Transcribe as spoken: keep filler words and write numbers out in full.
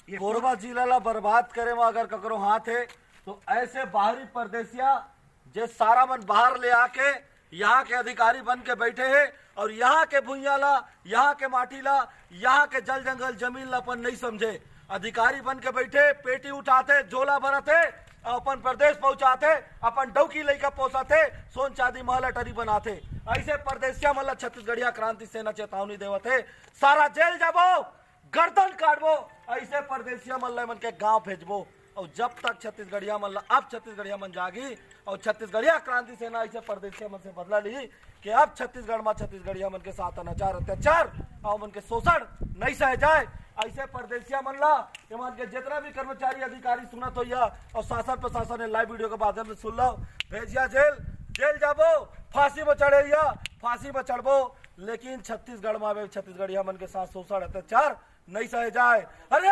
कोरबा जिला ला बर्बाद करे में अगर ककरो हाथ हे, तो ऐसे बाहरी परदेसिया, जे सारा मन बाहर ले आके यहाँ के अधिकारी बन के बैठे हे और यहाँ के भुइयां ला, यहाँ के माटी ला, यहाँ के जल जंगल जमीन ला अपन नहीं समझे, अधिकारी बन के बैठे, पेटी उठाथे, झोला भरथे, अपन प्रदेश पहुंचाथे, अपन डौकी लइका पोसथे, सोन चांदी महल अटरी बनाथे। ऐसे परदेसिया मन ला छत्तीसगढ़िया क्रांति सेना चेतावनी देवत हे, सारा जेल जाबो, गर्दन काटबो। ऐसे परदेसिया मन ला मन के गांव भेजबो। और जब तक छत्तीसगढ़िया मन ला, अब छत्तीसगढ़िया मन जागी और छत्तीसगढ़िया क्रांति सेना ऐसे परदेसिया मन से बदला ली कि अब छत्तीसगढ़ में छत्तीसगढ़िया मन के साथ अनाचार अत्याचार और मन के शोषण नहीं सह जाए। ऐसे परदेसिया मन ला, एमन के जितना भी कर्मचारी अधिकारी सुनत होइया और शासन प्रशासन ने लाइव वीडियो के माध्यम से सुन लो, भेजिया जेल, जेल जाबो, फांसी में चढ़ेया, फांसी में चढ़बो, लेकिन छत्तीसगढ़ में आवे छत्तीसगढ़िया मन के साथ शोषण अत्याचार नहीं सहे जाए। अरे